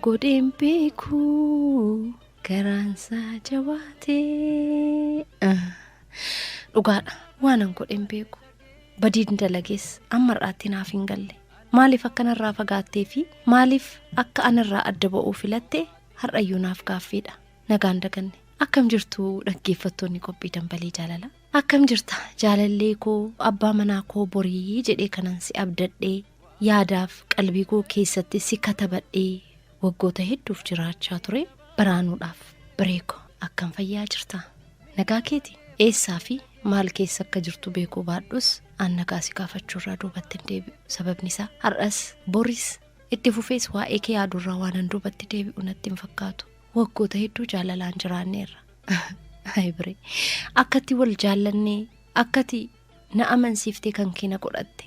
Godheen beeku garaansaa jabaatee. Dhugaadha, waanan godheen beeku. Badiin dalagees amma har'aatti naaf hin galle. Maaliif akka narraa fagaattee fi maaliif akka anarraa adda ba'uu filatte har'ayyuu naaf gaaffiidha. Nagaan daganne. Akkam jirtu dhaggeeffattoonni qophii Dambalii Jaalalaa? Akkam jirta jaalallee koo, abbaa manaa koo borii jedhee kanan si abdadhee yaadaaf qalbii koo keessatti si katabadhee waggoota hedduuf jiraachaa ture baraanuudhaaf Bireeko, akkam fayyaa jirta? Nagaa keeti? Eessaa fi maal keessa akka jirtu beekuu baadhus an nagaa si gaafachuurraa duubatti hin deebi'u. Sababni isaa har'as boris itti fufees waa'ee kee yaaduurraa waanan duubatti deebi'u natti hin fakkaatu. Waggoota hedduu jaalalaan jiraanneerra. Ay Biree, akkatti wal jaallannee, akkati na amansiiftee kan kee na godhatte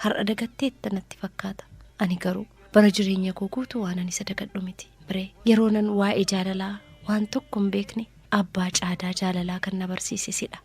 har'a dagatteetta natti fakkaata. Ani garuu bara jireenya koo guutuu waanan isa dagadhu miti. Biree, yeroo nan waa'ee jaalalaa waan tokko hin beekne abbaa caadaa jaalalaa kan na barsiise sidha.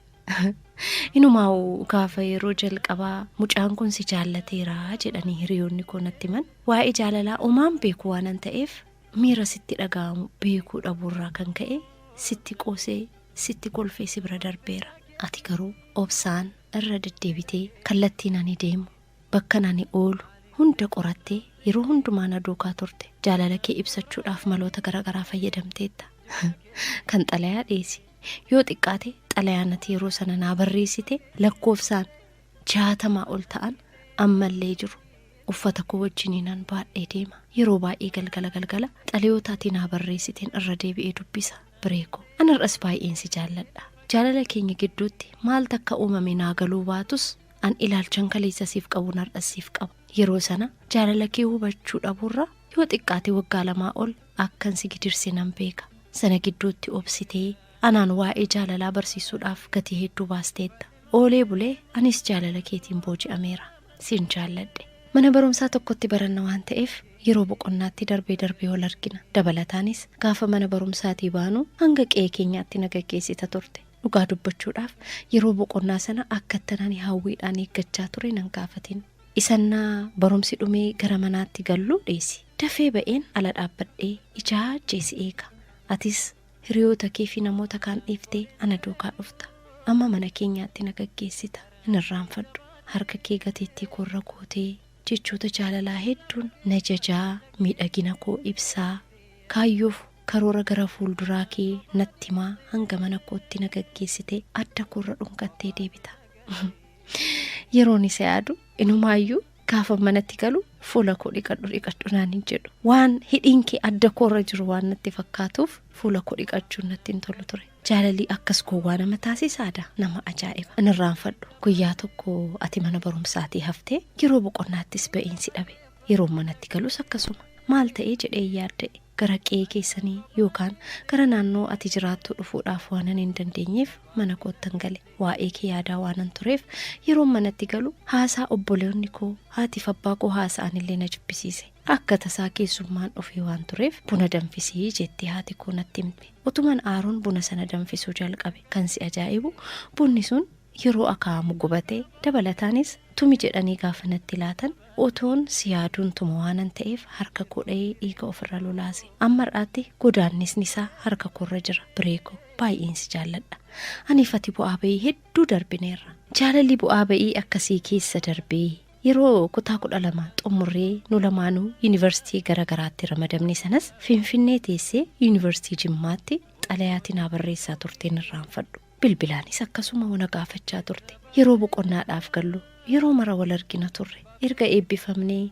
Inumaa'u gaafa yeroo jalqabaa mucaan kun si jaallateera jedhanii hiriyoonni koo natti himan, waa'ee jaalalaa omaan beeku waanan ta'eef miira sitti dhaga'amu beekuu dhabuurraa kan ka'e sitti qoosee sitti kolfee si bira darbeera. Ati garuu obsaan irra deddeebitee kallattiin ani deemu, bakkan ani oolu hunda qorattee yeroo hundumaa na duukaa turte. Jaalala kee ibsachuudhaaf maloota garaagaraa fayyadamteetta. Kan xalayaa dhiisi. Yoo xiqqaate xalayaan ati yeroo sana naa barreessite lakkoofsaan 60 ol ta'an ammallee jiru. Uffata koo wajjiniinan baadhee deema. Yeroo baay'ee galgala galgala xalayoota ati naa barreessiteen irra deebi'ee dubbisa. Biree koo, an har'as baay'een si jaalladha. Jaalala keenya gidduutti maaltu akka uumame naa galuu baatus an ilaalchan kaleessa siif qabun har'as siif qaba. Yeroo sana jaalala kee hubachuu dhabuurra yoo xiqqaate waggaa lamaa ol akkan si gidirse nan beeka. Sana gidduutti obsitee anaan waa'ee jaalalaa barsiisuudhaaf gatii hedduu baasteetta. Oolee bulee anis jaalala keetiin booji'ameera. Sin jaalladhe. Mana barumsaa tokkotti baranna waan ta'eef yeroo boqonnaatti darbee darbee wal argina. Dabalataanis gaafa mana barumsaatii baanu hanga qe'ee keenyaatti na gaggeessita turte. Dhugaa dubbachuudhaaf yeroo boqonnaa sana akkattan ani hawwiidhaan eeggachaa ture nan gaafatin. Isannaa barumsi dhumee gara manaatti gallu dheesi. Dafee ba'een ala dhaabbadhee ijaajjee si eega. Atis hiriyoota kee fi namoota kaan dhiiftee ana duukaa dhufta. Amma mana keenyaatti na gaggeessita. Hin irraanfadhu. Harka kee gateettii koorra gootee jechoota jaalalaa hedduun na jajaa, miidhagina koo ibsaa, kaayyoof karoora gara fuulduraa kee natti himaa hanga mana kootti na gaggeessitee adda koorra dhungattee deebita. Yeroon isa yaadu inumaayyuu gaafa manatti galu fuula koo dhiqadhu dhiqadhu naan hin jedhu. Waan hidhiin kee adda koorra jiru waan natti fakkaatuuf fuula koo dhiqachuun natti hin tolu ture. Jaalalli akkas gowwaa nama taasisaadha. Nama ajaa'iba. Hin irraanfadhu. Guyyaa tokko ati mana barumsaatii haftee yeroo boqonnaattis ba'een si dhabe. Yeroo manatti galus akkasuma. Maal ta'ee jedhee yaadda'e. Gara qe'ee keessanii yookaan gara naannoo ati jiraattuu dhufuudhaaf waanan hin dandeenyeef mana koottan gale. Waa'ee kee yaadaa waanan tureef yeroon manatti galu haasaa obboleonni koo, haatiif abbaa koo haasa'an illee na jibbisiise. Akka tasaa keessummaan dhufee waan tureef buna danfisi jettee haati koo natti himte. Utuman aaruun buna sana danfisuu jalqabe. Kan si ajaa'ibu bunni sun yeroo akaa'amu gubate. Dabalataanis tumi jedhanii gaafa natti laatan utuun si yaaduun tuma waanan ta'eef harka koo dha'ee dhiiga ofirra lolaase. Amma har'aatti godaannisni isaa harka koorra jira. Biree koo, baay'een si jaalladha. Aniif ati bu'aa ba'ii hedduu darbineerra. Jaalalli bu'aa ba'ii akkasii keessa darbee yeroo kutaa 12 xumurree nu lamaanuu yuunivarsiitii gara garaatti ramadamne sanas Finfinnee teessee yuunivarsiitii Jimmaatti xalayaati naa barreessaa turteen irraanfadhu. Bilbilaanis akkasuma wana gaafachaa turte. Yeroo boqonnaadhaaf gallu yeroo mara wal argina turre. Erga eebbifamnee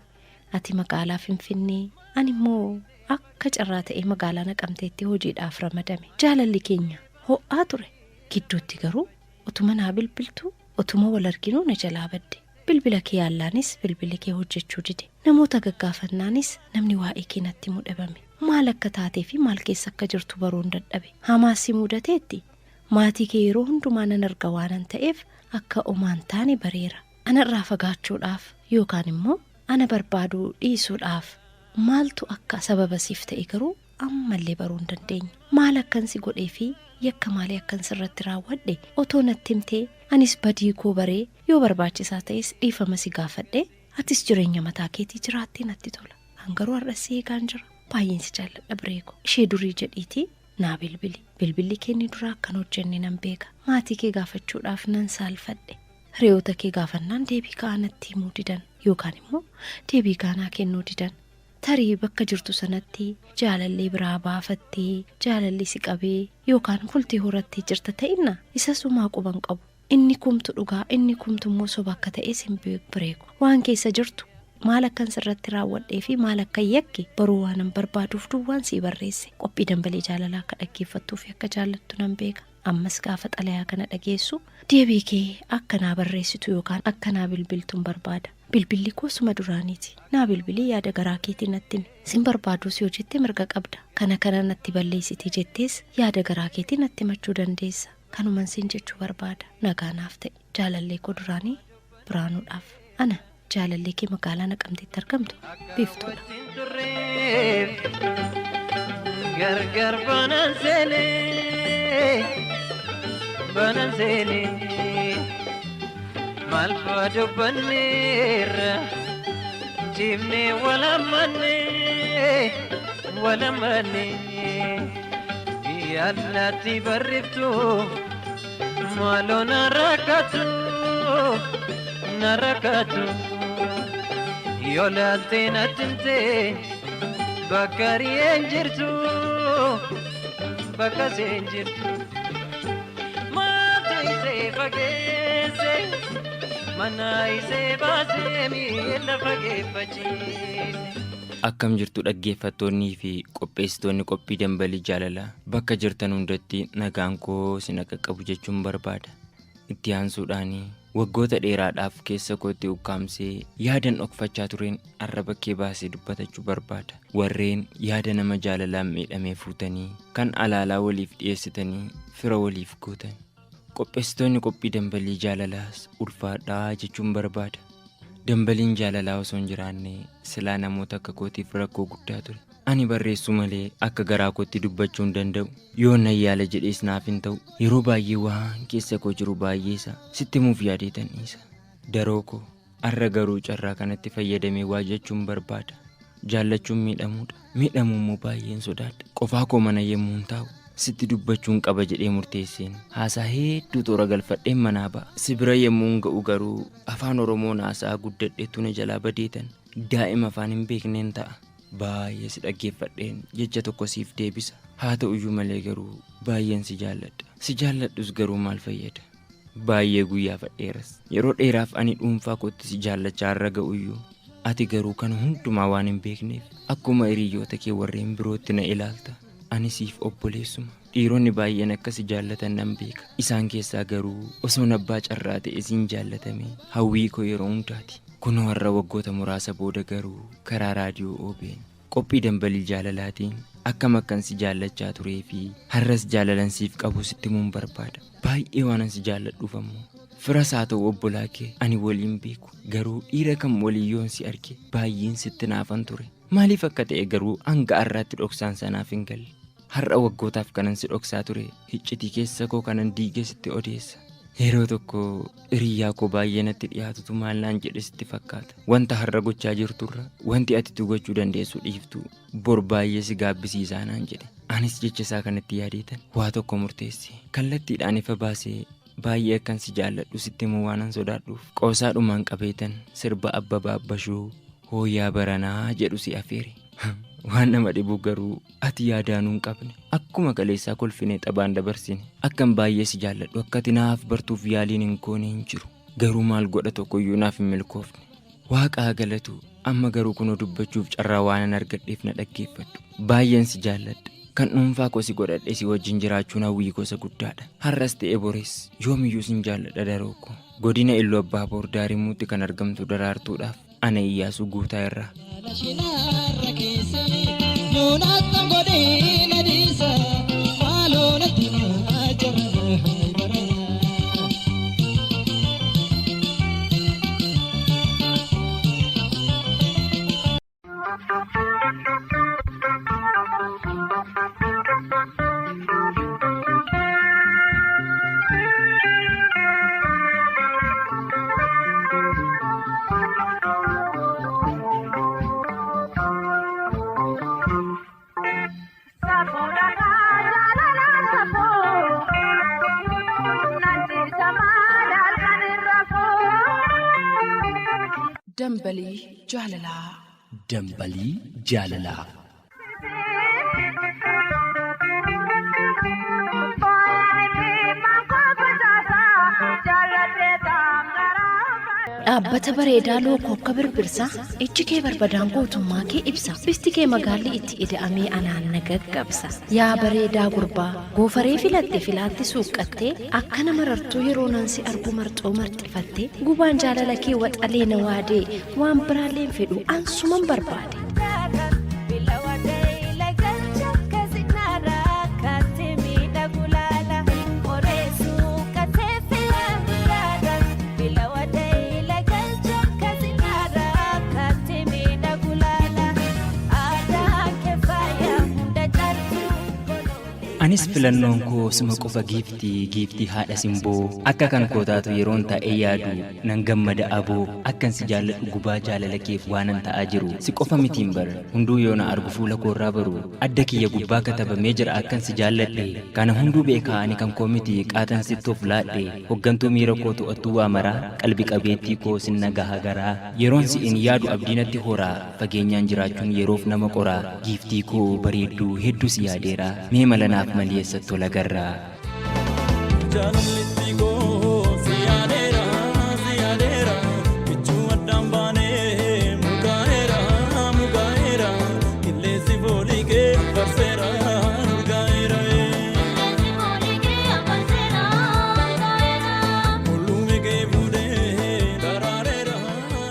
ati magaalaa Finfinnee, ani immoo akka carraa ta'ee magaalaa Naqamteetti hojiidhaaf ramadame. Jaalalli keenya ho'aa ture. Gidduutti garuu utuma naa bilbiltuu, utuma wal arginuu na jalaa badde. Bilbila kee yaallaanis bilbilli kee hojjechuu dide. Namoota gaggaafannaanis namni waa'ee kee natti himu dhabame. Maal akka taatee fi maal keessa akka jirtu baruun dadhabe. Hamaas si mudateetti? Maatii kee yeroo hundumaa nan arga waanan ta'eef akka omaa hin taane bareera. Ana irraa fagaachuudhaaf yookaan immoo ana barbaaduu dhiisuudhaaf maaltu akka sababa siif ta'e garuu ammallee baruu hin dandeenye. Maal akkan si godhee fi yakka maalii akkan sirratti raawwadhe otoo natti himtee anis badii koo baree yoo barbaachisaa ta'es dhiifama si gaafadhee atis jireenya mataa keetii jiraattee natti tola. An garuu har'as si eegaan jira. Baay'een si jaalladha Bireeko. Ishee durii jedhiitii naa bilbili. Bilbilli kee inni duraa akkan hojjenne nan beeka. Maatii kee gaafachuudhaaf nan saalfadhe. Hiriyoota kee gaafannaan deebii ga'aa natti himuu didan yookaan immoo deebii ga'aa naa kennuu didan. Tarii bakka jirtu sanatti jaalallee biraa baafattee, jaalalli si qabee yookaan bultii horattee jirta ta'inna isas homaa quba hin qabu. Inni kumtu dhugaa inni kumtu immoo soba akka ta'es hin beeku. Waan keessa jirtu maal akkan sirratti raawwadhee fi maal akkan yakke baruu waanan barbaaduuf duwwaan sii barreesse. Qophii Dambalii Jaalalaa akka dhaggeeffattuu fi akka jaallattu nan beeka. Ammas gaafa xalayaa kana dhageessu deebii kee akka naa barreessitu yookaan akka naa bilbiltun barbaada. Bilbilli koo suma duraaniiti. Naa bilbilii yaada garaa keetii natti himi. Sin barbaaduus yoo jette mirga qabda. Kana kana natti balleessite jettees yaada garaa keetii natti himachuu dandeessa. Kanuman siin jechuu barbaada. Nagaa naaf ta'i. Jaalallee koo duraanii Biraanuudhaaf. Ana jaalallee kee magaalaa Naqamteetti argamtu Biiftuudha. Gargar banan seenee banan seenee maal faa dubbanneerra cimnee walamannee walamannee yaadnaatti barriftu maaloo na rakkatu na rakkatu yoo laaltee natti himtee bakka ri'een jirtu bakka seen jirtu maaltu isee fageesse mana isee baasee miila fageeffachiise. Akkam jirtu dhaggeeffattoonnii fi qopheessitoonni qophii dambalii jaalalaa bakka jirtan hundatti nagaan koo isin akka qabu jechuun barbaada. Itti aansuudhaan waggoota dheeraadhaaf keessa kootti ukkaamsee yaadan dhokfachaa tureen arraba kee baasee dubbatachuu barbaada. Warreen yaada nama jaalalaan miidhamee fuutanii kan alaalaa waliif dhiyeessitanii fira waliif gootan. Qopheessitoonni qophii dambalii jaalalaas ulfaadhaa jechuun barbaada. Dambaliin jaalalaa osoo hin jiraanne silaa namoota akka kootiif rakkoo guddaa ture. Ani barreessuu malee akka garaa kootti dubbachuu hin danda'u. Yoo nan yaala jedhees naaf hin ta'u. Yeroo baay'ee waan keessa koo jiru baay'eesa sitti himuuf yaadeetan dhiisa. Daroo koo har'a garuu carraa kanatti fayyadamee waa jechuun barbaada. Jaallachuun miidhamuudha. Miidhamuu immoo baay'een sodaadha. Qofaa koo mana yemmuun taa'u sitti dubbachuun qaba jedhee murteesseen haasaa hedduu toora galfadheen manaa ba'a. Si bira yemmuun ga'u garuu afaan Oromoon haasaa guddadhetu na jalaa badeetan daa'ima afaan hin beekneen ta'a. Baay'ee si dhaggeeffadheen jecha tokko siif deebisa. Haa ta'uyyuu malee garuu baay'een si jaalladha. Si jaalladhus garuu maal fayyada? Baay'ee guyyaafadheeras. Yeroo dheeraaf ani dhuunfaa kootti si jaallachaa har'a ga'uyyuu ati garuu kana hundumaa waan hin beekneef akkuma hiriyyoota kee warreen birootti na ilaalta. Ani siif obboleessuma. Dhiironni baay'een akka si jaallatan nan beeka. Isaan keessaa garuu osoon abbaa carraa ta'e siin jaallatamee hawwii koo yeroo hundaati. Kunoo har'a waggoota muraasa booda garuu karaa raadiyoo OBN qophii dambalii jaalalaatiin akkam akkan si jaallachaa turee fi har'as jaalalan siif qabu sitti himuun barbaada. Baay'ee waanan si jaalladhuuf ammoo firas haa ta'u obbolaa kee ani waliin beeku. Garuu dhiira kam waliin yoon si arge baay'een sitti naafan ture. Maaliif akka ta'e garuu hanga har'aatti dhoksaan sanaaf hin galle. Har'a waggootaaf kanan si dhoksaa ture hiccitii keessa koo kanan diige sitti odeessa. Yeroo tokko hiriyyaa koo baay'ee natti dhiyaatutu maal naan jedhe sitti fakkaata. Wanta har'a gochaa jirturra wanti ati gochuu dandeessu dhiiftu bor baay'ee si gaabbisiisaa naan jedhe. Anis jecha isaa kanatti yaadeetan waa tokko murteesse. Kallattiidhaan ifa baasee baay'ee akkan si jaalladhu sitti himuu waanan sodaadhuuf qoosaadhumaan qabeetan sirba Abbabaa Abbashuu hooyaa baranaa jedhu si afeere. Waan nama dhibu garuu ati yaadaanuu hin qabne. Akkuma kaleessaa kolfinee xabaan dabarsine. Akkan baay'ee si jaalladhu akka ati naaf bartuuf yaaliin hin goone hin jiru. Garuu maal godha tokkoyyuu naaf hin milkoofne. Waaqaa galatu amma garuu kunoo dubbachuuf carraa waanan argadheef na dhaggeeffadhu. Baay'een si jaalladha. Kan dhuunfaa koo si godhadhe si wajjin jiraachuun hawwii gosa guddaadha. Har'as ta'e boris yoomiyyuu sin jaalladha daroo koo. Godina Iluu Abbaa Boor Daarimuutti kan argamtu daraartuudhaaf ana Iyyaasuu Guutaa irraa. Shinarra keessanii nuunattan godhee na dhiisa maaloo natti jara bara. Dambalii jaalalaa. Dambalii jaalalaa. Dhaabbata bareedaa lookoo akka birbirsaa ijji kee barbadaan guutummaa kee ibsa. Bifti kee magaalli itti ida'amee anaan na gaggabsa. Yaa bareedaa gurbaa goofaree filatte filaatti suuqqattee akka nama rartuu yeroo nan si argu marxoo marxifattee gubaan jaalala kee waxalee na waadee waan biraalleen fedhu ansuman barbaade. Anis filannoon koo suma qofa giiftii, giiftii haadha simboo. Akka kan koo taatu yeroon taa'ee yaadu nan gammada aboo. Akkan si jaalladhu gubaa jaalala keef waanan ta'aa jiru. Si qofa mitiin bar hunduu yoo na argu fuula koorraa baru. Adda kiyya gubbaa katabamee jira akkan si jaalladhe. Kana hunduu beekaa ani kan koo miti qaatan sitti of laadhe. Hoggantuu miira koo to'attuu waa maraa qalbi qabeettii koo sin nagaha garaa. Yeroon si'in yaadu abdii natti horaa fageenyaan jiraachuun yeroof nama qoraa. Giiftii koo bareedduu hedduu si yaadeera. Mee mala naaf malee eessatti ol agarraa? Jaalallitti koo si yaadeera si yaadeera michuu addaan baanee mukaa'eera mukaa'eera qilleensi foolii kee farseera urgaa'eera. Ollume kee fuudhee daraareera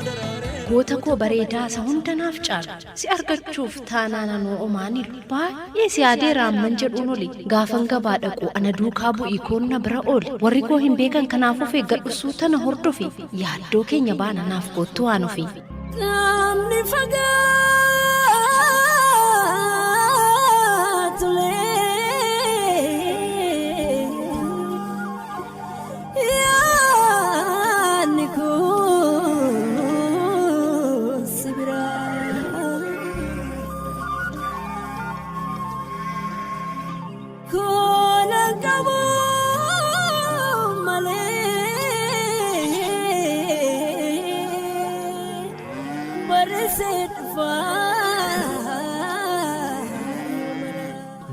daraareera. Goota koo bareedaa isa hunda naaf caalu si argachuuf taanaan anoo omaanilu baay'ee si yaadeera amman jedhuun oli gaafan gabaa dhaqu ana duukaa bu'ii koon na bira ooli warri koo hin beekan kanaaf of eeggadhu suuta na hordofi yaaddoo keenya baana naaf koottu waan ofi. Qaamni fagaatulee yaadni kun si biraa. Kola qabu malee barreessee dhufaa.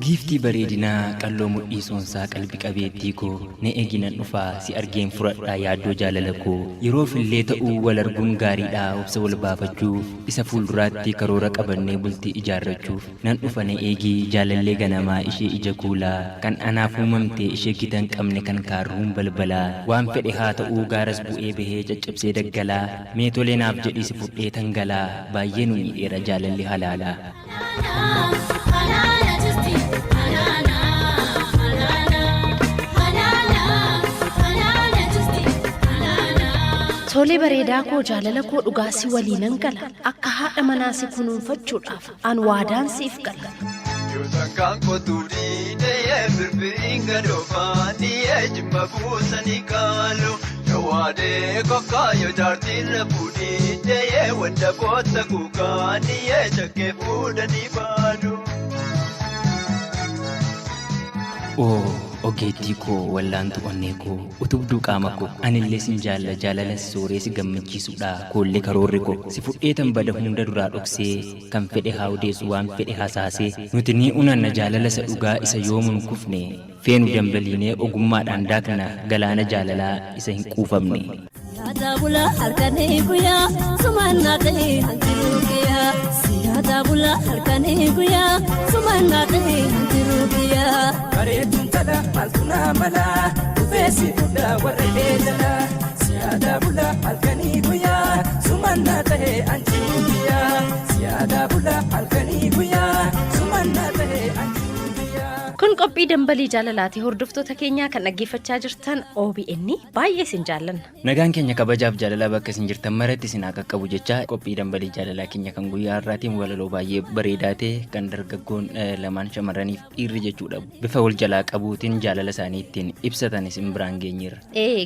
Giiftii bareedinaa qalloo mudhii soonsaa qalbi qabeettii koo na eeginan dhufaa si argeen fudhadhaa yaaddoo jaalala koo yeroof illee ta'uu wal arguun gaariidhaa obsa wal baafachuuf isa fuulduraatti karoora qabannee bultii ijaarrachuuf nan dhufa na eegii jaalallee ganamaa ishee ija kuulaa kan anaaf uumamte ishee gita hin qabne kan kaarruun balbalaa waan fedhe haa ta'uu gaaras bu'ee bahee caccabsee daggalaa mee tolee naaf jedhii si fudhee tangalaa baay'ee nu miidheera jaalalli halaalaa. Tolee bareedaa koo jaalala koo dhugaa si waliinan gala akka haadha manaa si kunuunfachuudhaaf an waadaan siif gala. Yootaan kootu diidee firfiriin gadoofaanii jimma buusanii kaalu. Yawaadee kokkaayo jaartiin lafuudhii deeyee wanta boota kukaanii shakkee fuudhanii baadu. Oo ogeettii koo wallaantu onnee koo utubduu qaama koo anillee sin jaalla jaalala si sooree si gammachiisuudha koollee karoorri koo si fudheetan bada hunda duraa dhoksee kan fedhe haa odeessu waan fedhe hasaasee nuti ni unanna jaalala isa dhugaa isa yoomuun kufne feenu dambaliinee ogummaadhaan daakna galaana jaalalaa isa hin quufamne. Siyaata bulaa halkanii guyyaa sumannaa ta'e hanjiruu kiyyaa. Siyaata bulaa halkanii guyyaa sumannaa ta'e hanjiruu kiyyaa. Bareeduun tala maaltu naa mala dhufeessi fuudhaa warra eegala. Siyaada bulaa halkanii guyyaa sumannaa ta'e anjiruu kiyyaa. Siyaada bulaa halkanii guyyaa sumannaa ta'e anjiruu kiyyaa. Kun qophii dambalii jaalalaati hordoftoota keenyaa kan dhaggeeffachaa jirtan OBN baay'ee isin jaallanna. Nagaan keenya kabajaaf jaalalaa bakka isin jirtan maratti isin haa qaqqabu jecha qophii dambalii jaalalaa keenya kan guyyaa har'aatiin walaloo baay'ee bareedaa ta'e kan dargaggoon lamaan shamarraniif dhiirri jechuudha bifa wal jalaa qabuutiin jaalala isaanii ittiin ibsatan isin biraan geenyeerra.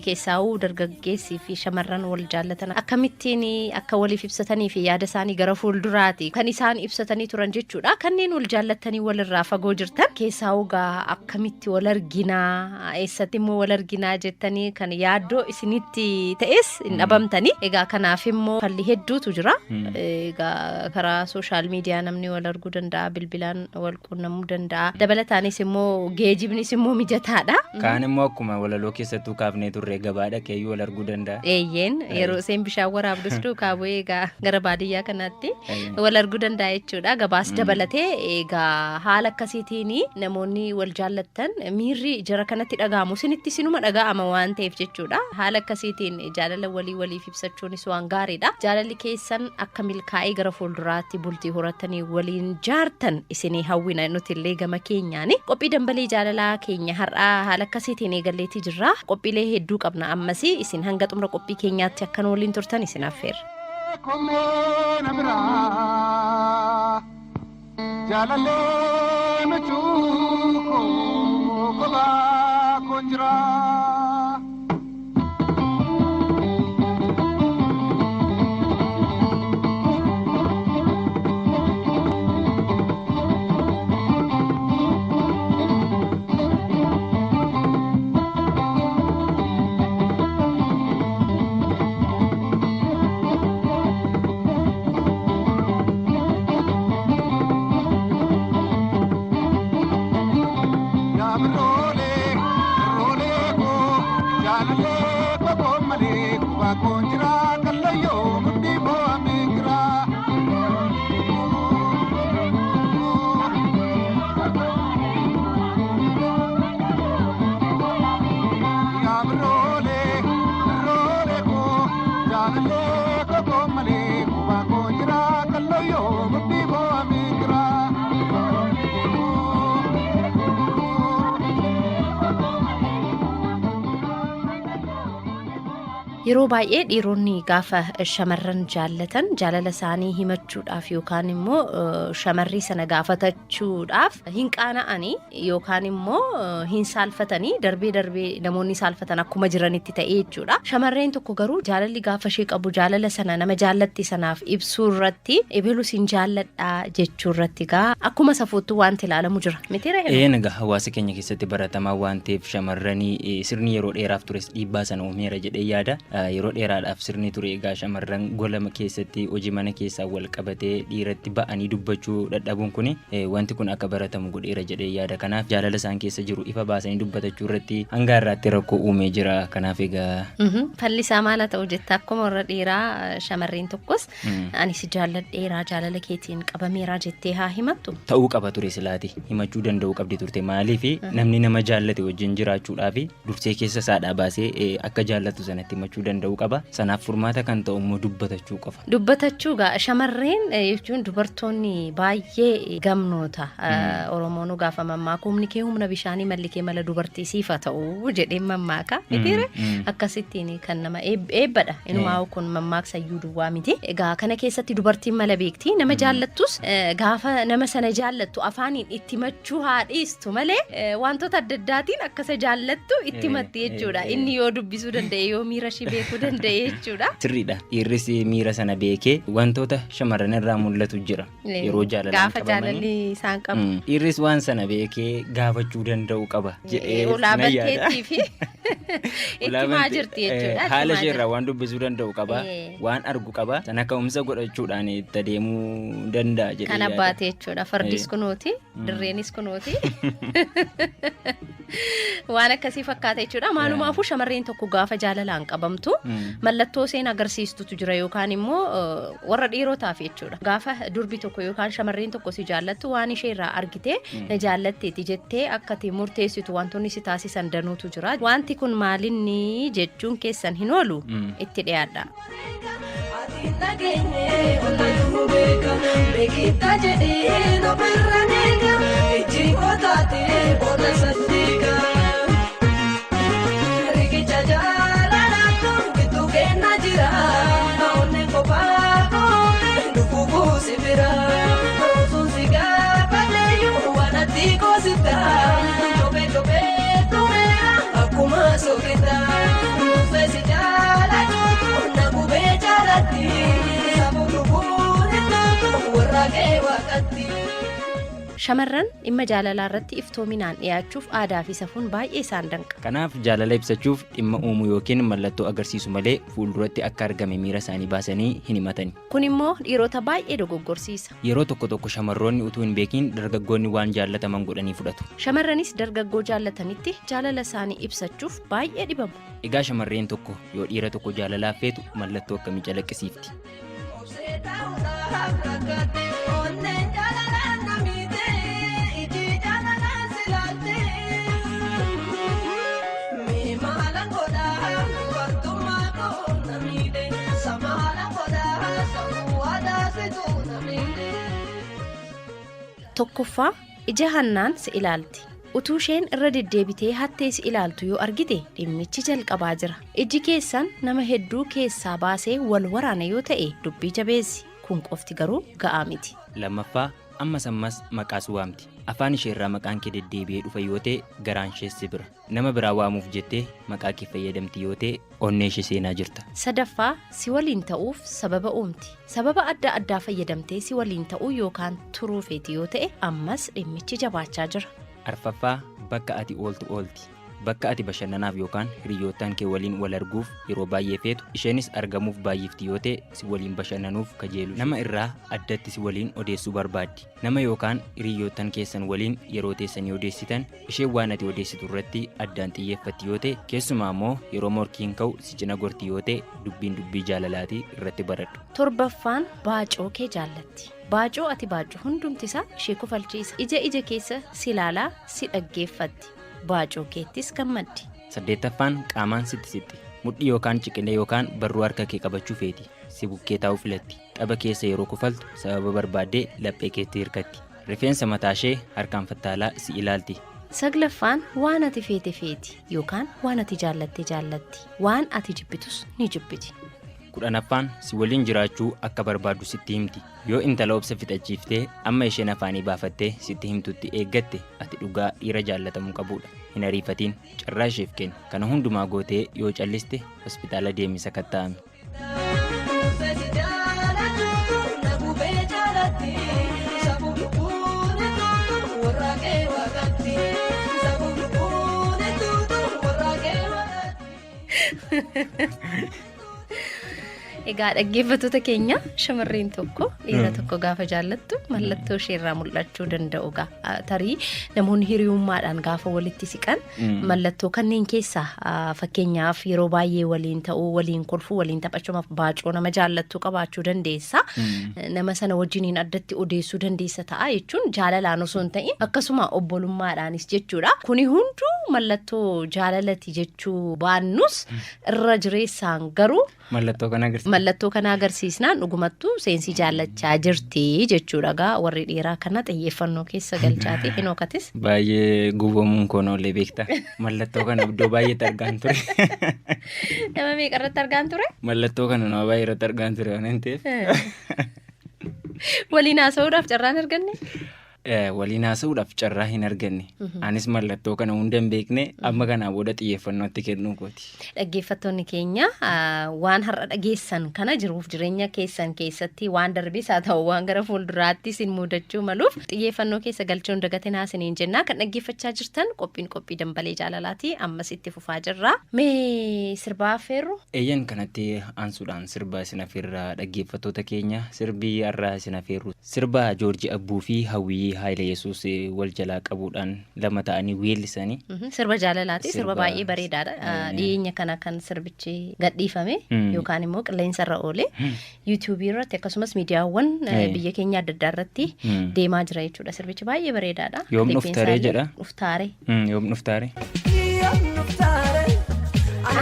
Keessaawuu dargaggeessii fi shamarran wal jaallatan akkamittiin akka waliif ibsatanii fi yaada isaanii gara fuulduraati kan isaan ibsatanii turan jechuudha. Kanneen wal jaallatanii walirraa fagoo jirtan keessaawuu gaa akkamitti wal arginaa, eessatti immoo wal arginaa jettanii kan yaaddoo isinitti ta'es hin dhabamtanii. Egaa kanaaf immoo falli hedduutu jira. Egaa karaa social media namni wal arguu danda'a, bilbilaan wal quunnamuu danda'a. Dabalataanis immoo geejibnis immoo mijataadha. Kaan immoo akkuma walaloo keessattuu kaafnee turre gabaa dhaqeeyyuu wal arguu danda'a. Eeyyeen, yeroo isheen bishaan waraabdus duukaa bu'ee egaa gara baadiyyaa kanaatti wal arguu danda'a jechuudha. Gabaas dabalatee egaa haala akkasiitiin namoonni wal jaallattan miirri jara kanatti dhaga'amu isinitti sinuma dhaga'ama waan ta'eef jechuudha. Haala akkasiitiin jaalala walii waliif ibsachuunis waan gaariidha. Jaalalli keessan akka milkaa'ee gara fuulduraatti bultii horatanii waliin jaartan isinii hawwina nuti illee gama keenyaani. Qophii dambalii jaalalaa keenya har'aa haala akkasiitiin eegalleetii jirra. Qophiilee hedduu qabna ammas isin hanga xumura qophii keenyaatti akka nu waliin turtan isin affeerra. Komeena biraa jaalallee michuu koo kophaa koon jira. Yaabiroolee roolee koo jaalallee koo malee kubaa koon jira kallayyoo mudhii boo'amee jira. Yaabiroolee roolee koo jaalallee koo malee kubaa koon jira kallayyoo mudhii boo'amee jira. Yeroo baay'ee dhiironni gaafa shamarran jaallatan jaalala isaanii himachuudhaaf yookaan immoo shamarrii sana gaafatachuudhaaf hin qaana'anii yookaan immoo hin saalfatanii, darbee darbee namoonni saalfatan akkuma jiranitti ta'ee jechuudha. Shamarreen tokko garuu jaalalli gaafa ishee qabu jaalala sana nama jaallatti sanaaf ibsuu irratti, ebelus hin jaalladhaa jechuu irratti gaa akkuma safuutti wanti ilaalamu jira. Miti ree? Een, egaa hawaasa keenya keessatti baratamaa waan ta'eef shamarranii sirni yeroo dheeraaf tures dhiibbaa sana uumeera jedhee yaada. Yeroo dheeraadhaaf sirni ture egaa shamarran gola keessatti hojii mana keessaa wal qabatee dhiiratti ba'anii dubbachuu dadhabuun kun wanti kun akka baratamu godheera jedhee yaada. Kanaaf jaalala isaan keessa jiru ifa baasanii dubbatachuu irratti hanga har'aatti rakkoo uumee jira. Kanaaf egaa. Falli isaa maal haa ta'u jetta? Akkuma warra dhiiraa shamarreen tokkos ani si jaalladheeraa, jaalala keetiin qabameeraa jettee haa himattu. Ta'uu qaba ture, silaati himachuu danda'uu qabdi turte. Maaliif, namni nama jaallate wajjin jiraachuudhaaf dursee keessa isaadhaa baasee akka jaallatu sanatti himachuu danda'uu qaba. Sanaaf furmaata kan ta'u immoo dubbatachuu qofa. Dubbatachuu gaa, shamarreen jechuun dubartoonni baay'ee gamnoota. Oromoon gaafa mammaaku humni kee humna bishaanii, malli kee mala dubartii siif haa ta'u jedhee mammaaka. Mitiire? Akkasittiin kan nama eebbadha. Inumaa kun mammaaksa iyyuu duwwaa miti. Egaa kana keessatti dubartiin mala beekti. Nama jaallattus gaafa nama sana jaallattu afaaniin itti himachuu haa dhiistu malee wantoota adda addaatiin akkasa jaallattu itti himatti jechuudha. Inni yoo dubbisuu danda'e, yoo miira ishii beekuu danda'e jechuudha. Sirriidha. Dhiirris miira sana beekee wantoota shamarran irraa mul'atu jira. Yeroo jaalalaan Gaafa qabamanii. jaalalli isaan qabu. Dhiirris waan sana beekee gaafachuu danda'u qaba jedhee Ulaa nan yaada. banteettii fi itti himaa jirti jechuudha. Haala Itti himaa ishee irraa waan dubbisuu danda'u qaba. Waan argu qaba. Sana ka'umsa godhachuudhaan itti adeemuu danda'a jedhee Kan yaada. abbaate jechuudha. Fardis kunooti, dirreenis kunooti. Waan akkasii fakkaata jechuudha. Maalumaafuu shamarreen tokko gaafa jaalalaan qabamtu mallattoo isheen agarsiistutu jira yookaan immoo warra dhiirotaaf jechuudha. Gaafa durbi tokko yookaan shamarreen tokko si jaallattu waan ishee irraa argite na jaallatteeti jettee akka ati murteessitu wantoonni si taasisan danuutu jira. Wanti kun maalinni jechuun keessan hin oolu, itti dhiyaadha. Nageenye ollayyuu beeka beekita jedhee ofirra neega ijji kotaate booda saddiiqa. Riqicha jaalalaatu gidduu keenna jira onneen kophaa koomte lubbuu kuusi bira osuun si gaafadheeyyuu waan ati koosita kophee kophee tumeera akkuma sookita nuufeesi jaalachuutu na gubee jaalatti sammuu lubbuun itti warra kee waaqatti. Shamarran dhimma jaalalaa irratti iftoominaan dhiyaachuuf aadaa fi safuun baay'ee isaan danqa. Kanaaf jaalala ibsachuuf dhimma uumuu yookiin mallattoo agarsiisu malee fuulduratti akka argame miira isaanii baasanii hin himatani. Kun immoo dhiirota baay'ee dogoggorsiisa. Yeroo tokko tokko shamarroonni utuu hin beekin dargaggoonni waan jaallataman godhanii fudhatu. Shamarranis dargaggoo jaallatanitti jaalala isaanii ibsachuuf baay'ee dhibamu. Egaa shamarreen tokko yoo dhiira tokko jaalalaaf feetu mallattoo akkamii calaqqisiifti? Tokkoffaa, ija hannaan si ilaalti. Utuu isheen irra deddeebitee hattee si ilaaltu yoo argite dhimmichi jalqabaa jira. Ijji keessan nama hedduu keessaa baasee wal waraana yoo ta'e dubbii jabeessi. Kun qofti garuu ga'aa miti. Lammaffaa, ammas ammas maqaa si waamti. Afaan isheerraa maqaan kee deddeebi'ee dhufa yoo ta'e garaan ishees si bira. Nama biraa waamuuf jettee maqaa kee fayyadamti yoo ta'e onnee ishee seenaa jirta. Sadaffaa, si waliin ta'uuf sababa uumti. Sababa adda addaa fayyadamtee si waliin ta'uu yookaan turuu feeti yoo ta'e ammas dhimmichi jabaachaa jira. Arfaffaa, bakka ati ooltu oolti. Bakka ati bashannanaaf yookaan hiriyoottan kee waliin wal arguuf yeroo baay'ee feetu isheenis argamuuf baay'ifti yoo ta'e si waliin bashannanuuf kajeelu. Nama irraa addatti si waliin odeessuu barbaaddi. Nama yookaan hiriyoottan keessan waliin yeroo teessanii odeessitan isheen waan ati odeessitu irratti addaan xiyyeeffatti yoo ta'e keessumaa immoo yeroo morkiin ka'u si cina gorti yoo ta'e dubbiin dubbii jaalalaatii irratti baradhu. Torbaffaan, baacoo kee jaallatti. Baacoo ati baaccu hundumti isaa ishee kofalchiisa. Ija ija keessa si ilaalaa si dhaggeeffatti. Baacoo keettis gammaddi. Saddeettaffaan, qaamaan sitti siqxi. Mudhii yookaan ciqilee yookaan barruu harka kee qabachuu feeti. Si bukkee taa'uu filatti. Tapha keessa yeroo kofaltu sababa barbaaddee laphee keetti hirkatti. Rifeensa mataa ishee harkaan fattaalaa si ilaalti. Saglaffaan, waan ati feete feeti yookaan waan ati jaallatte jaallatti. Waan ati jibbitus ni jibbiti. Kudhanaffaan, si waliin jiraachuu akka barbaaddu sitti himti. Yoo intala obsa fixachiiftee amma isheen afaanii baafattee sitti himtutti eeggatte ati dhugaa dhiira jaallatamuu qabudha. Hin ariifatiin, carraa isheef kenni. Kana hundumaa gootee yoo calliste hospitaala deemi sakatta'ami. Egaa dhaggeeffattoota keenya, shamarreen tokko dhiira tokko gaafa jaallattu mallattoo isheerraa mul'achuu danda'u gaa. Tarii namoonni hiriyummaadhaan gaafa walitti siqan mallattoo kanneen keessaa, fakkeenyaaf yeroo baay'ee waliin ta'uu, waliin kolfuu, waliin taphachuu, baacoo nama jaallattuu qabaachuu dandeessa. Nama sana wajjiniin addatti odeessuu dandeessa ta'a jechuun jaalalaan osoo hin ta'in akkasuma obbolummaadhaanis jechuudha. Kuni hunduu mallattoo jaalalati jechuu baannus irra jireessaan garuu Mallattoo kana agarsiisa. Mallattoo kana agarsiisnaan dhugumattuu seensii jaallachaa jirti jechuudha. Gaa warri dhiiraa kana xiyyeeffannoo keessa galchaati hin hookatis. Baay'ee gubamuun koo noollee beekta. Mallattoo kana iddoo baay'eetti argaan ture. Nama meeqa irratti argaan ture? Mallattoo kana nama baay'ee irratti argaan ture waan ta'eef. Waliin haasa'uudhaaf carraan arganne? Waliin haasa'uudhaaf carraa hin arganne. Anis mallattoo kana hunda hin beekne, amma kanaa booda xiyyeeffannootti kennuu kooti. Dhaggeeffattoonni keenya, waan har'a dhageessan kana jiruuf jireenya keessan keessatti waan darbis haa ta'u waan gara fuulduraatti isin mudachuu maluuf xiyyeeffannoo keessa galchuun dagatinaa isiniin jennaa. Kan dhaggeeffachaa jirtan qophiin qophii dambalee jaalalaati, ammas itti fufaa jirra. Mee sirbaa affeerru? Eeyyan, kanatti aansuudhaan sirba isin affeerraa dhaggeeffattoota keenya. Sirbi har'aa isin affeerru sirba Joorji Abbuu fi Hawwii Haayile Yesuus wal jalaa qabuudhaan lama ta'anii weellisanii. Sirba jaalalaati. Sirba baay'ee bareedaadha. Dhiyeenya kana kan sirbichi gadhiifame yookaan immoo qilleensa irra oole yuutuubii irratti akkasumas miidiyaawwan biyya keenya adda addaa irratti deemaa jira jechuudha. Sirbichi baay'ee bareedaadha. Yoom dhuftaree jedha. Dhuftaare. Yoom dhuftaare?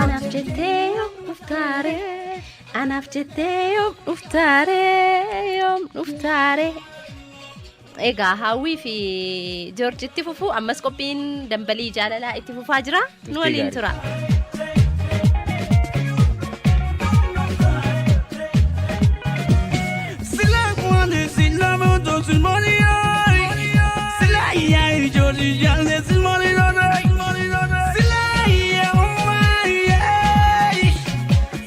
Anaaf jettee yoom dhuftaare? Anaaf jettee yoom dhuftaare? Yoom dhuftaare? Egaa Hawwii fi Joorjitti fufuu, ammas qophiin dambalii jaalalaa itti fufaa jira. Nu waliin tura. Sila kwani sila moto silmoni ay Sila iya joji jale silmoni lore Sila iya oma iya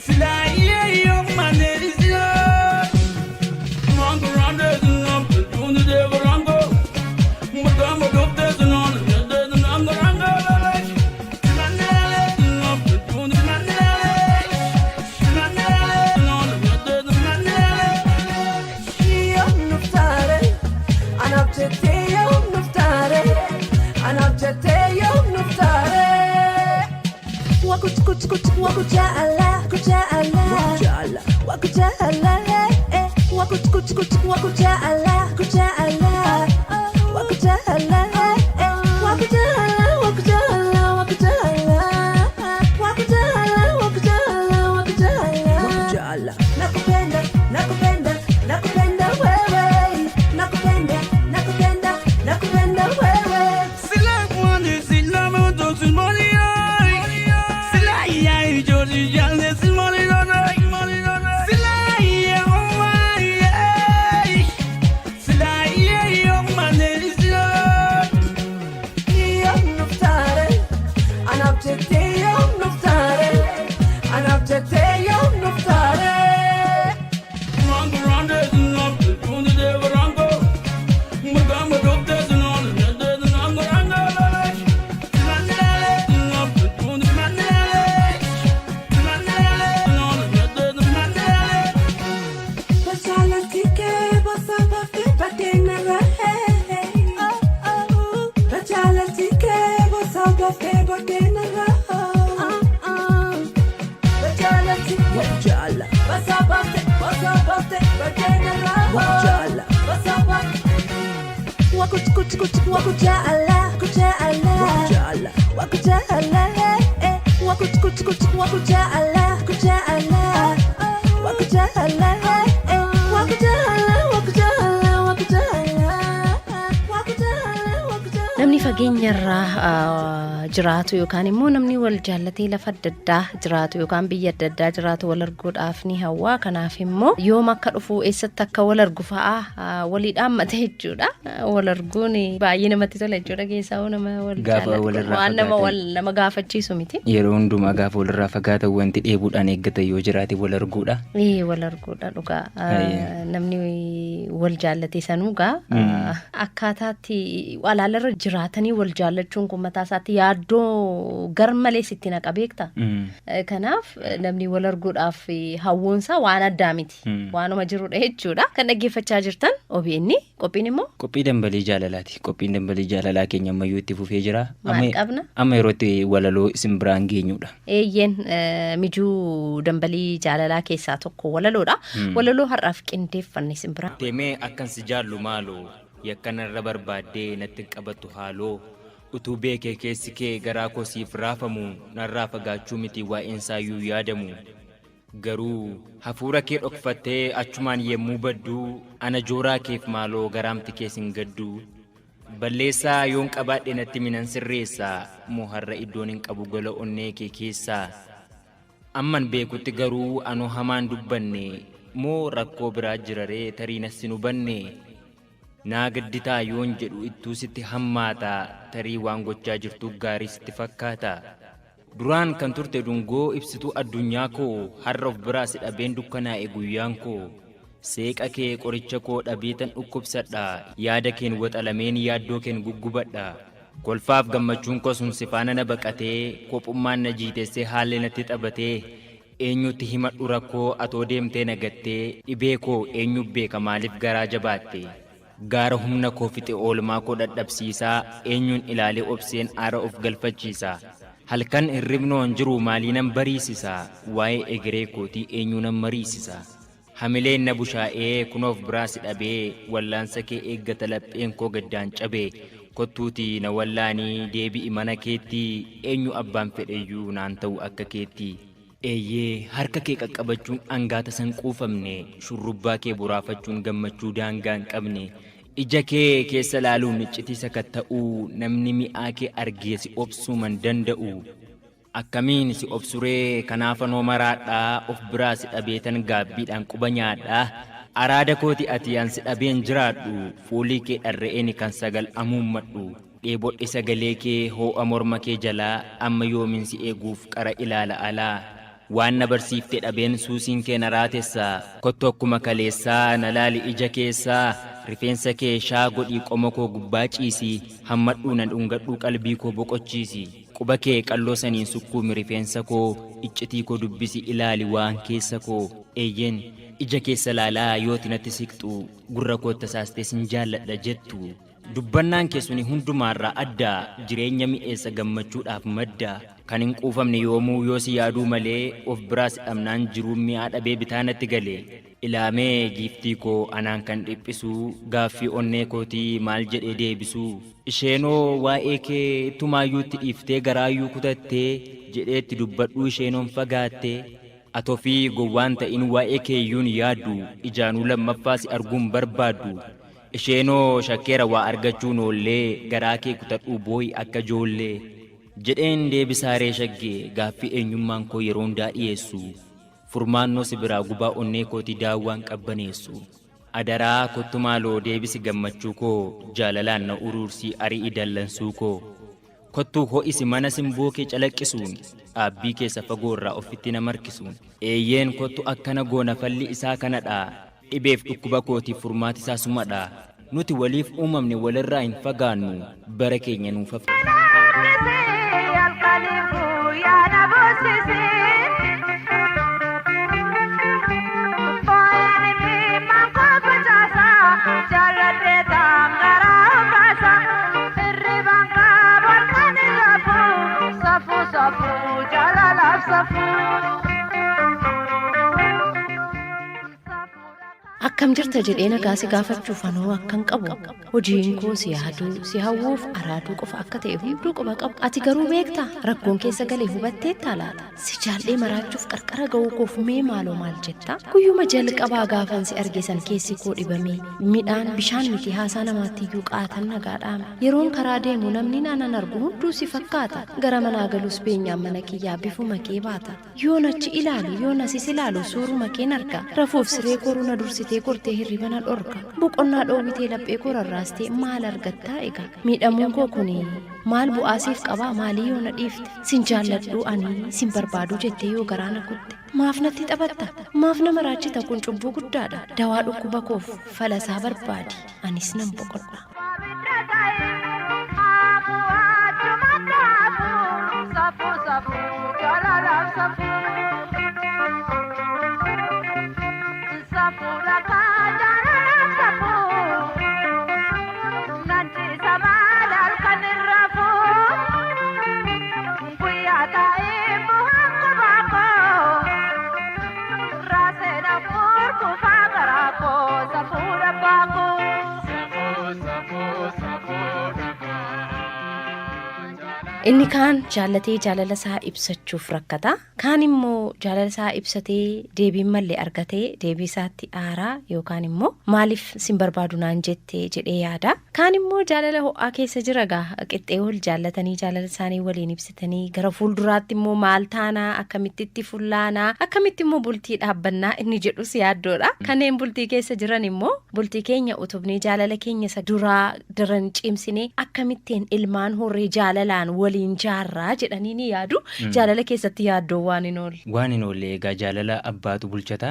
Sila iya yo maneri sila Mango rande sinam tunde de rango Nakupenda, nakupenda, nakupenda wewe. Nakupenda, nakupenda, nakupenda wewe. Namni fageenyarraa jiraatu yookaan immoo namni wal jaallatee lafa adda addaa jiraatu yookaan biyya adda addaa jiraatu wal arguudhaaf ni hawwa. Kanaaf immoo yoom akka dhufu eessatti akka wal argu fa'aa walii dhaammate jechuudha. Wal arguun baay'ee namatti tola jechuudha, keessaa nama wal Gaafa jaallatu walirraa waan nama fagaatan. wal nama gaafachiisu miti. Yeroo hundumaa gaafa walirraa fagaatan wanti dheebuudhaan eeggatan yoo jiraate wal arguudha. Ee, wal arguudha dhugaa. Ayyee. Namni wal jaallate sanuu gaa akkaataatti alaalarra jiraatanii wal jaallachuun kun mataa isaatti yaaddoo gar malee sitti naqa, beekta. Kanaaf namni wal arguudhaaf hawwuunsaa waan addaa miti. Waanuma jirudha jechuudha. Kan dhaggeeffachaa jirtan OBN, qophiin immoo Qophii Dambalii Jaalalaati. Qophiin Dambalii Jaalalaa keenya ammayyuu itti fufee jira. Maal qabna? Amma yeroo itti walaloo isin biraan geenyudha. Eeyyeen, mijuu Dambalii Jaalalaa keessaa tokko walaloodha. Walaloo har'aaf qindeeffanne isin biraa. Deemee akkan si jaallu maaloo, yakkanarra barbaaddee natti hin qabattu haaloo, utuu beekee keessi kee garaa koo siif raafamu, narraa fagaachuu miti waa'een saayyuu yaadamu. Garuu hafuura kee dhokfattee achumaan yemmuu badduu, ana jooraa keef maaloo garaamti kees hin gaddu. Balleessaa yoon qabaadhe natti minan sirreessa, moo har'a iddoon hin qabu gola onnee kee keessaa? Amman beekutti garuu anoo hamaan dubbanne, moo rakkoo biraa jiraree tarii nas hin hubanne? Naa gadditaa yoon jedhu ittuu sitti hammaata, tarii waan gochaa jirtu gaarii sitti fakkaata. Duraan kan turte dungoo ibsituu addunyaa koo, har'a of biraa si dhabeen dukkanaa'e guyyaan koo. Seeqa kee qoricha koo dhabeetan dhukkubsadha, yaada keen waxalameen yaaddoo keen guggubadha. Kolfaaf gammachuun koo sun si faana na baqatee, kophummaan na jiitessee haalli natti taphatee. Eenyutti himadhu rakkoo atoo deemtee na gattee? Dhibee koo eenyu beeka, maaliif garaa jabaatte? Gaara humna koo fixe, oolmaa koo dadhabsiisaa, eenyuun ilaalee obseen aara of galfachiisa? Halkan hirribnoon jiru maaliinan bariisisa? Waa'ee egeree kootii eenyuunan mariisisa? Hamileen na bushaa'ee kunoof biraa si dhabee, wallaansa kee eeggata lapheen koo gaddaan cabe. Kottuutii na wallaanii deebi'i mana keetti, eenyu abbaan fedheyyuu naan ta'u akka keetti. Eeyyee, harka kee qaqqabachuun dhangaata san quufamne, shurrubbaa kee boraafachuun gammachuu daangaa hin qabne, ija kee keessa laaluun iccitii sakatta'uu, namni mi'aa kee argee si obsuu man danda'u. Akkamiin si obsuree? Kanaafanoo maraadhaa, of biraa si dhabeetan gaabbiidhaan quba nyaadhaa. Araada kooti ati, an si dhabeen jiraadhu? Fuulii kee dharra'eeni kan sagal amuummadhu, dheebodhe sagalee kee, hoo'a morma kee jalaa. Amma yoomiin si eeguuf qara ilaala alaa? Waan na barsiifte dhabeen suusiin kee na raatessa. Kottu akkuma kaleessaa na laali ija keessaa, rifeensa kee shaa godhii qoma koo gubbaa ciisi, hammadhuu na dhungadhuu qalbii koo boqochiisi. Quba kee qalloo saniin sukkuumi rifeensa koo, iccitii koo dubbisi ilaali waan keessa koo. Eeyyeen, ija keessa laalaa yooti natti siqxu, gurra kootti hasaastee sin jaalladha jettu. Dubbannaan kee suni hundumaarraa adda, jireenya mi'eessa, gammachuudhaaf madda. Kan hin quufamne yoomuu yoo si yaaduu malee of biraas dhabnaan jiruun mi'aa dhabee bitaa natti gale. Ilaamee giiftii koo anaan kan dhiphisuu gaaffii onnee kootii maal jedhee deebisuu. Isheenoo waa'ee kee ittumaayyuutti dhiiftee garaayyuu kutattee jedheetti dubbadhuu isheenoon fagaattee. Ati ofii gowwaan ta'in waa'ee keeyyuun yaaddu ijaanuu lammaffaa si arguun barbaaddu. Isheenoo shakkeera waa argachuun oollee garaa kee kutadhuu boo'i akka ijoollee. Jedheen deebisaaree shaggee gaaffii eenyummaan koo yeroo hundaa dhiyeessu. Furmaannoo si biraa gubaa onnee kootii daawwaan qabbaneessu. Adaraa kottu maaloo deebisi gammachuu koo jaalalaan na uruursii ari'i dallansuu koo. Kottuu ho'isi mana simboo kee calaqqisuun dhaabbii keessa fagoo irraa ofitti na markisuun. Eeyyeen kottu akkana goona falli isaa kanadha. Dhibeef dhukkuba kootiif furmaati isaa sumadha. Nuti waliif uumamne walirraa hin fagaannu bara keenya nuuf hafe. Akkam jirta jedhee nagaa si gaafachuuf anoo akkan qabu hojiin koo si yaaduu si hawwuuf araaduu qofa akka ta'e hunduu quba qabu ati garuu beektaa rakkoon keessa galee hubatteettaa laata si jaallee maraachuuf qarqara ga'uu koof mee maaloo maal jetta guyyuma jalqabaa gaafan si arge san keessi koo dhibamee midhaan bishaan miti haasaa namaatti iyyuu qaatan nagaadhaame yeroon karaa deemu namni naanan argu hunduu si fakkaata gara manaa galus beenyaan mana kiyyaa bifuma kee baata Yoon achi ilaalu, yoon asis ilaalu suuruma keen arga. Rafuuf siree koruu na dursitee kortee hirriba na dhorka. Boqonnaa dhoowwitee laphee koo rarraastee maal argattaa egaa? Miidhamuun koo kuni maal bu'aa siif qabaa maalii yoo na dhiifte? Sin jaalladhuu ani sin barbaaduu jettee yoo garaa na kutte. Maaf natti taphatta? Maaf na maraachita kun cubbuu guddaadha. Dawaa dhukkuba koof falasaa barbaadi anis nan boqodha. Inni kaan jaallatee jaalala isaa ibsachuuf rakkata. Kaan immoo jaalala isaa ibsatee deebiin malle argatee deebii isaatti aaraa yookaan immoo maaliif sin barbaadu naan jette jedhee yaada. Kaan immoo jaalala ho'aa keessa jira gaa qixxee wal jaallatanii jaalala isaanii waliin ibsatanii gara fuulduraatti immoo maal taanaa akkamitti itti fullaanaa akkamitti immoo bultii dhaabbannaa inni jedhus yaaddoodha. Kanneen bultii keessa jiran immoo bultii keenya utubnee jaalala keenya isa duraa daran cimsinee akkamittiin ilmaan horree jaalalaan waliin jaarraa jedhanii ni yaadu. Jaalala keessatti yaaddoon waan hin oolle. Waan hin oolle egaa jaalala abbaatu bulchata.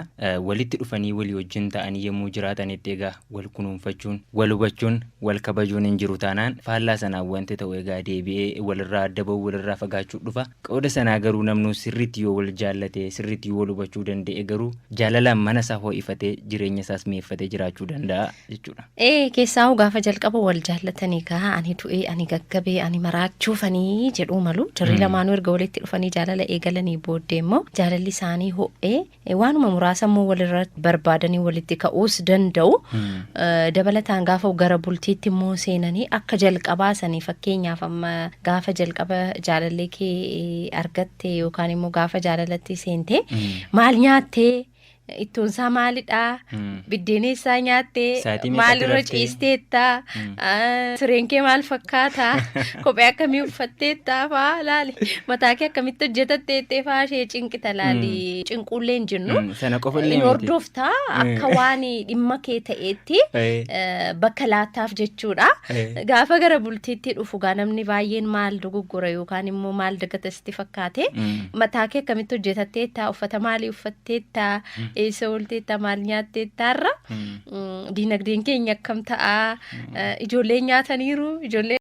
Walitti dhufanii walii wajjin ta'anii yommuu jiraatanitti egaa wal kunuunfachuun, wal hubachuun, wal kabajuun hin jiru taanaan faallaa sanaan wanti ta'u egaa deebi'ee walirraa adda ba'uu, walirraa fagaachuu dhufa. Qooda sanaa garuu namnuu sirriitti yoo wal jaallate, sirriitti yoo wal hubachuu danda'e garuu jaalalaan mana isaa ho'ifatee jireenya isaas mi'eeffatee jiraachuu danda'a jechuudha. Ee keessaahuu gaafa jalqaba wal jaallatanii kaa ani du'ee ani gaggabee ani maraachuufanii jedhuu malu jarri lamaanuu erga walitti dhufanii jaalala eegalanii booddee immoo jaalalli isaanii ho'ee waanuma muraasa immoo walirra barbaadanii walitti ka'uus danda'u. Dabalataan gaafa gara bultiitti immoo seenanii akka jalqabaa sanii fakkeenyaaf amma gaafa jalqaba jaalallee kee argatte yookaan immoo gaafa jaalalatti seente maal nyaattee Ittoon isaa maalidha? Biddeen eessaa nyaattee? Sa'aatii meeqatti Maalirra raftee? ciisteetta? Sireen kee maal fakkaata? Kophee akkamii uffatteetta? Faa laali. Mataa kee akkamitti hojjetatteettee faa ishee cinqita laali. Cinquullee hin jennu. Sana qofa illee Hin miti. hordofta akka waan dhimma kee ta'eetti bakka laattaaf jechuudha. Gaafa gara bultiitti dhufu gaa namni baay'een maal dogoggora yookaan immoo maal dagata sitti fakkaate mataa kee akkamitti hojjetatteetta uffata maalii uffatteetta eessa oolteetta maal nyaatteetta irra diinagdeen keenya akkam ta'a ijoolleen nyaataniiru ijoollee